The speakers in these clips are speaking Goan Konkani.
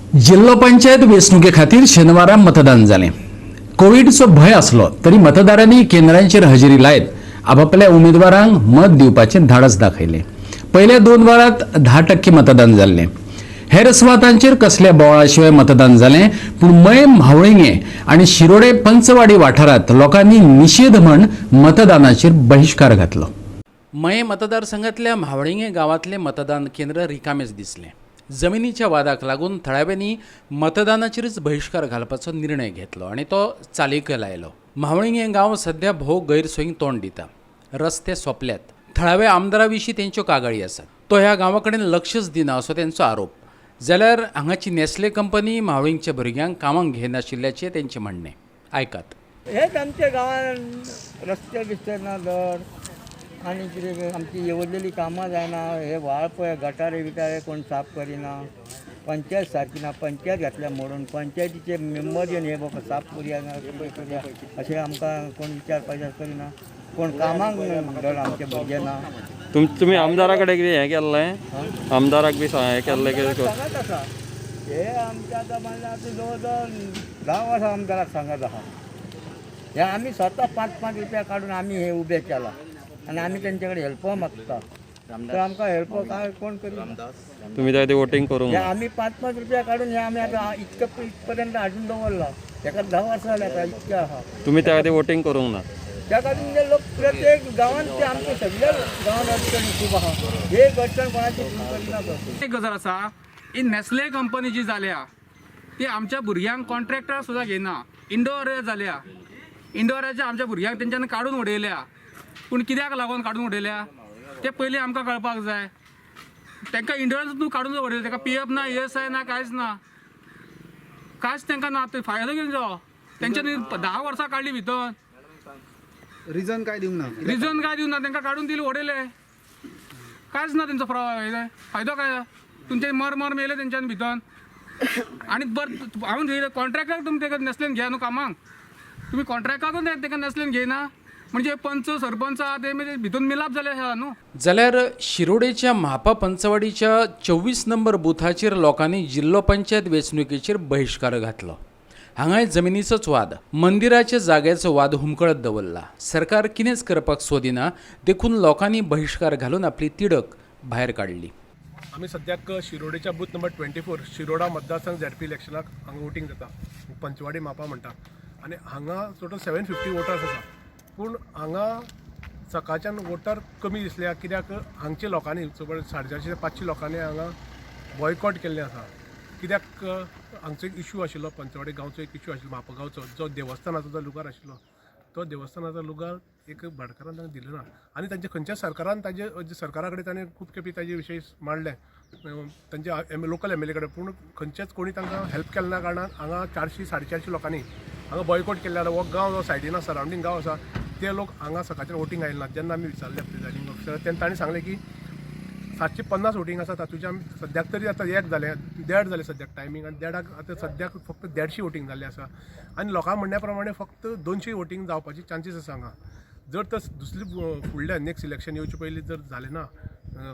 जिल्लो पंचायत वेंचणुके खातीर शेनवारा मतदान जालें. कोविडचो भंय आसलो तरी मतदारांनी केंद्रांचेर हजेरी लायत आपापल्या उमेदवारांक मत दिवपाचें धाडस दाखयलें. पयल्या 2 वरांत 10% मतदान जाल्लें. हेर सुवातांचेर कसल्या बोवाळा शिवाय मतदान जालें, पूण मये म्हावळिंगे आनी शिरोडे पंचवाडी वाठारांत लोकांनी निशेध म्हण मतदानाचेर बहिश्कार घातलो. मये मतदारसंघातल्या म्हावळिंगे गांवांतलें मतदान केंद्र रिकामेच दिसलें. जमिनीच्या वादाक लागून थळाव्यांनी मतदानाचेरच बहिश्कार घालपाचो निर्णय घेतलो आनी तो चालीक लायलो. म्हावळिंगे गांव सध्या भोव गैरसोयींक तोंड दिता. रस्ते सोंपल्यात. थळाव्या आमदारा विशीं तेंच्यो कागाळी आसात. तो ह्या गांवा कडेन लक्षच दिना असो तेंचो आरोप. जाल्यार हांगाची नेस्ले कंपनी म्हावळिंगच्या भुरग्यांक कामाक घेनाशिल्ल्याचें तेंचें म्हणणें. आयकात. हेच आमच्या गांवांत रस्ते बिस्ते ना धड आनी कितें आमची येवजलेली कामां जायना. हे व्हाळ पळय, गटारे बिटारे कोण साफ करिना. पंचायत सारकी ना. पंचायत घातल्या मोडून. पंचायतीचे मेंबर येवन हे बाबा साफ करुया ना कितें करुया अशें आमकां कोण विचार पाचार करिना. कोण कामाक धड आमचे भुरगे ना. तुमी आमदारा कडेन कितें हें केल्लें? आमदाराक बी हें केल्लें कितें? सांगत आसा हे आमच्या आतां म्हणल्यार आतां जवळ जवळ 10 वर्सां आमदाराक सांगत आहा. हे आमी स्वता 5-5 रुपया काडून आमी हे उबे केला आनी आमी तेंचे कडेन हेल्प मागता, तर आमकां हेल्प काय कोण करिना. तुमी त्या खातीर वोटींग करूंक हे ना. आमी 5-5 रुपया काडून हे आमी आतां इतके इतपर्यंत हाडून दवरला. तेका 10 वर्सां जाली आतां इतकें आहा. तुमी त्या खातीर वोटींग करूंक ना. त्या खातीर म्हणजे लोक प्रत्येक गांवांत ते आमच्या सगळ्या गांवांत अडचणी खूब आहा. एक अडचण कोणाची करिना तो. एक गजाल आसा, ही नेस्ले कंपनी जी जाल्या ती आमच्या भुरग्यांक कॉन्ट्रॅक्टर सुद्दां घेयना. इंडोर जाल्या, इंडोराच्या आमच्या भुरग्यांक तेंच्यांनी काडून उडयल्या. पूण कित्याक लागून काडून उडयल्या ते पयलीं आमकां कळपाक जाय. तांकां इंडोरांतून काडून उडयले, ताका पी एफ ना, ई एस I ना, कांयच ना, कांयच तांकां ना. ते फायदो कितें जावो? तेंच्यांनी 10 वर्सां काडली भितर. रिजन काय दिवंक ना? रिजन काय दिवना, तांकां काडून दिले उडयले, कांयच ना तेंचो फायदो काय? तुमचे मर मर मेले तेंच्यान भितर. आनी बरें हांव कॉन्ट्रॅक्टाक तुमी तेका नेसलेन घेया न्हू कामाक. तुमी कॉन्ट्रॅक्टाकूच तेका नेसलेन घेयना म्हणजे पंच सरपंच आहा ते म्हणजे भितून मिलाप जाले आहा न्हू. जाल्यार शिरोडेच्या म्हापा पंचवाडीच्या 24 नंबर बुथाचेर लोकांनी जिल्लो पंचायत वेंचणुकेचेर बहिश्कार घातलो. हांगाय जमिनीचोच वाद. मंदिराच्या जाग्याचो वाद हुमकळत दवरला. सरकार कितेंच करपाक सोदिना, देखून लोकांनी बहिश्कार घालून आपली तिडक भायर काडली. आमी सद्याक शिरोडेच्या बूथ नंबर 24, शिरोडा मतदारसंघ, झेडपी इलेक्शनाक हांगा वोटींग जाता. पंचवाडी मापा म्हणटा आनी हांगा टोटल 750 वोटर्स आसा. पूण हांगा सकाळच्यान वोटर कमी दिसल्या, कित्याक हांगच्या लोकांनी जवळ 450 ते 500 लोकांनी हांगा बॉयकॉट केल्लें आसा. कित्याक हांगचो एक इशू आशिल्लो, पंचवाडी गांवचो एक इशू आशिल्लो, मापा गांवचो जो देवस्थानाचो जो लुगार आशिल्लो, तो देवस्थानाचो लुगार एक भाटकारान तांकां दिलो ना आनी तांच्या खंयच्या सरकारान ताजे सरकारा कडेन ताणें खूब खेपी ताजे विशय मांडले, तांच्या लोकल एम एल ए कडेन, पूण खंयचेच कोणी तांकां हेल्प केले ना. कारणान हांगा 400 450 लोकांनी हांगा बॉयकॉट केल्ले आसा. हो गांव जो सायडीन आसा, सरावंडींग गांव आसा, ते लोक हांगा सकाळच्यान वोटींग आयले ना. जेन्ना आमी विचारले प्रिजायडींग ऑफिसर, तेन्ना तांणी सांगलें की 750 वोटींग आसा, तातूंचे आमी सद्याक तरी आतां एक जालें, देड जालें सद्याक टायमींग, आनी देडाक आतां सद्याक फक्त 150 वोटींग जाल्लें आसा आनी लोकां म्हणण्या प्रमाणे फक्त 200 वोटींग जावपाची चान्सीस आसा हांगा. जर तर दुसरी फुडल्या नेक्स्ट इलेक्शन येवचे पयलीं जर जालें ना,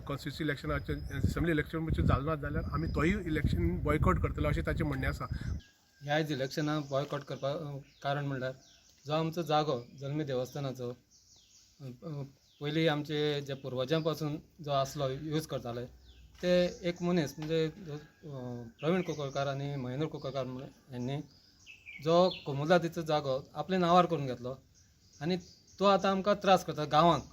कॉन्स्टिट्युन्सी इलेक्शनाचें, असेंब्ली इलेक्शन जालें ना जाल्यार आमी तोय इलेक्शन बॉयकॉट करतले अशें ताचें म्हणणें आसा. ह्या आयज इलेक्शनाक बॉयकॉट करपाक कारण म्हणल्यार जो आमचो जागो जल्मी देवस्थानाचो पयलीं आमचे जे पुर्वजां पासून जो आसलो, यूज करताले, ते एक मनीस म्हणजे प्रवीण कुंकळकार आनी महेंद्र कुंकळकार म्हणून ह्यांनी जो कोमुनिदादीचो जागो आपल्या नांवार करून घेतलो आनी तो आतां आमकां त्रास करता गांवांक.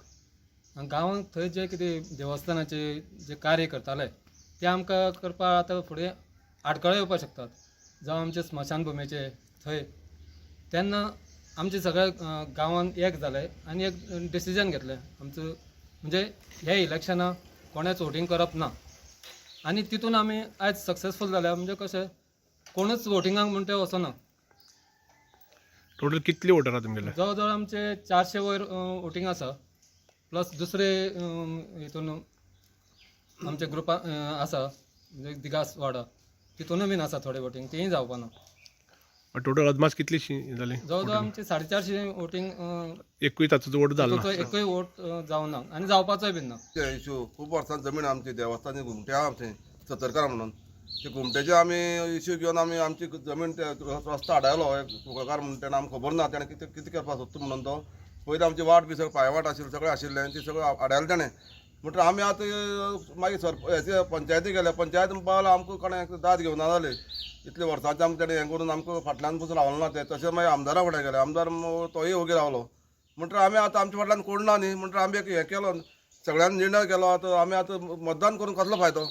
आनी गांवांक थंय जे कितें देवस्थानाचे जे कार्य करताले ते आमकां करपाक आतां फुडें आडखळ येवपाक शकतात. जावं आमचे स्मशानभुमीचे थंय तेन्ना आमचे सगळे गांवान एक जाले आनी एक डिसिजन घेतलें आमचो, म्हणजे हे इलेक्शनाक कोणेच वोटींग करप ना. आनी तितून आमी आयज सक्सेसफूल जाल्या. म्हणजे कशें, कोणूच वोटिंगाक म्हण ते वचना. टोटल कितले वोटर आसा तुमगेले? जवळ जवळ आमचे 400 वयर वोटींग आसा, प्लस दुसरे हितून आमचे ग्रुपा आसा, म्हणजे दिगास वाडा, तितूनय बीन आसा थोडे वोटींग, तेंय जावपा ना. टोटल अदमास कितलीशी जाली? जवळ जवळ आमचे 450 वोटींग. एकूय ताचो वोट जालो ना? एकूय वोट जावना आनी जावपाचोय बीन ना. इशू खूब वर्सां जमीन आमची देवस्थानी घुमट्या आमचे सतरकार म्हणून ते घुमटेचे आमी इश्यू घेवन आमी आमची जमीन ते रस्तो आडायलो एक कुंकळकार म्हणून तेणें आमकां खबर ना तेणें कितें कितें करपाक सोदता म्हणून तो पयलीं आमची वाट बी सगळी पांयवाट आशिल्ली सगळें आशिल्लें आनी ती सगळें आडायलें तेणें. म्हणटकीर आमी आतां मागीर हेचे पंचायती गेले, पंचायत म्हणपाक लागलो आमकां कोणें दाद घेवना जाली इतले वर्सांचे आमकां तेणें हें करून आमकां फाटल्यान पसून रावलो ना ते. तशें मागीर आमदारा फुडें गेले, आमदार तोय ओगी रावलो. म्हणटकीर आमी आतां आमच्या फाटल्यान कोण ना न्ही, म्हणटकीर आमी एक हें केलो, सगळ्यांनी निर्णय केलो. आतां आमी आतां मतदान करून कसलो फायदो?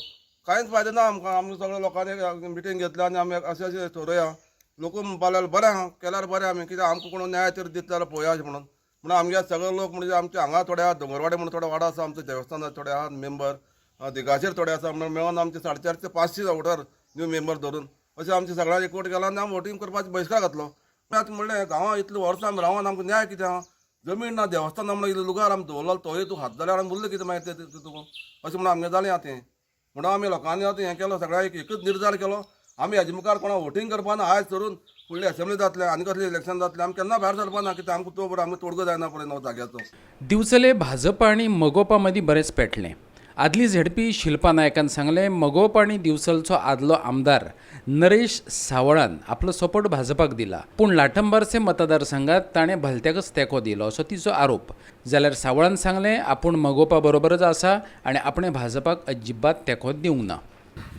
कांयच फायदो ना आमकां. आमी सगळ्या लोकांनी मिटींग घेतल्या आनी आमी अशें अशें थरोवया. लोक म्हणपाक लागले बरें आहा, केल्यार बरें आमी, कित्याक आमकां कोण न्याय तरी दितले जाल्यार पळोवया अशें म्हणून. म्हणून आमगे सगळे लोक म्हणजे आमचे हांगा थोडे आहा, दोंगरवाडे म्हणून थोडे वाडो आसा आमचो, देवस्थानार थोडे आहा मेंबर, दिगाचेर थोडे आसा, म्हणून मेळोन आमचे 450 ते 500 वोटर न्यू मेंबर धरून अशें आमचे सगळ्यांक एकवट केला आनी आमी वोटींग करपाचो बहिश्कार घातलो. आतां म्हणलें गांवां इतलीं वर्सां आमी रावन आमकां न्याय कितें आहा? जमीन ना, देवस्थान म्हणून इल्लो लुगार आमी दवरलो तोय तूं खात जाल्यार आमी उरलें कितें मागीर तें तुका अशें म्हणून आमगें जालें आतां हें. म्हणून आमी लोकांनी आतां हें केलो, सगळ्यांक एकच निर्धार केलो, आमी हेजे मुखार कोणा वोटींग करपा ना. आयज धरून फुडली असेंब्ली जातले आनी कसलें इलेक्शन जातलें आमी केन्ना भायर सरपा ना, कित्याक आमकां तो बरो आमकां तोडगो जायना पळय न्हू जाग्याचो. दिवचले भाजप आनी मगोपा मदीं बरेंच पेटलें. आदली झेडपी शिल्पा नायकान सांगलें, मगोप आनी दिवचलचो आदलो आमदार नरेश सावळान आपलो सपोर्ट भाजपाक दिला, पूण लाटंबारसे मतदारसंघात ताणें भलत्याकच तेंको दिलो असो तिचो आरोप. जाल्यार सावळान सांगलें, आपूण मगोपा बरोबरच आसा आनी आपणें भाजपाक अजिबात तेंको दिवंक ना.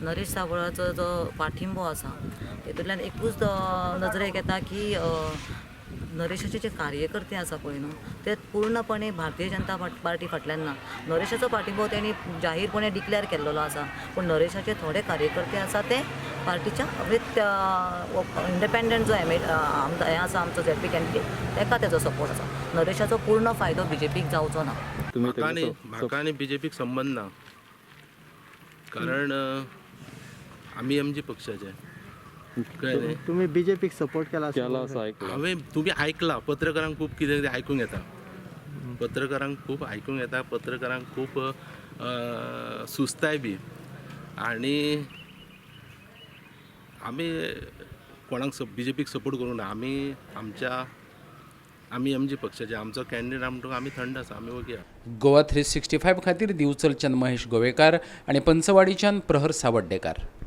नरेश सावळाचो जो पाठिंबो आसा तेतूंतल्यान एकूच नजरेक येता की नरेशाचे जे कार्यकर्ते आसा पळय न्हू ते पूर्णपणे भारतीय जनता पार्टी फाटल्यान ना. नरेशाचो पाठिंबो तेणी जाहीरपणे डिक्लेर केल्लो आसा, पूण नरेशाचे थोडे कार्यकर्ते आसा ते पार्टीच्या विथ इंडिपेंडंट जो एम ए आमदार हें आसा आमचो झेडपी कॅन्डिडेट तेका तेजो सपोर्ट आसा. नरेशाचो पूर्ण फायदो बीजेपीक जावचो ना. तुमी म्हाका न्ही, म्हाका आनी बीजेपीक संबंद ना, कारण आमी एमजी पक्षाचे, कळ्ळें न्ही? तुमी बीजेपीक सपोर्ट केला केला असो आयकलां. हांवें तुमी आयकलां, पत्रकारांक खूब कितें कितें आयकूंक येता, पत्रकारांक खूब आयकूंक येता, पत्रकारांक खूब सुचताय बी. आनी आमी कोणाक बीजेपीक सपोर्ट करूंक ना, आमी आमच्या आमी एमजी पक्षाचे, आमचो कॅन्डिडेट म्हणटकूच आमी थंड आसा, आमी ओगी आसा. गोवा 365 खातीर दिवचलच्यान महेश गोवेकार आनी पंचवाडीच्यान प्रहर सावड्डेकार.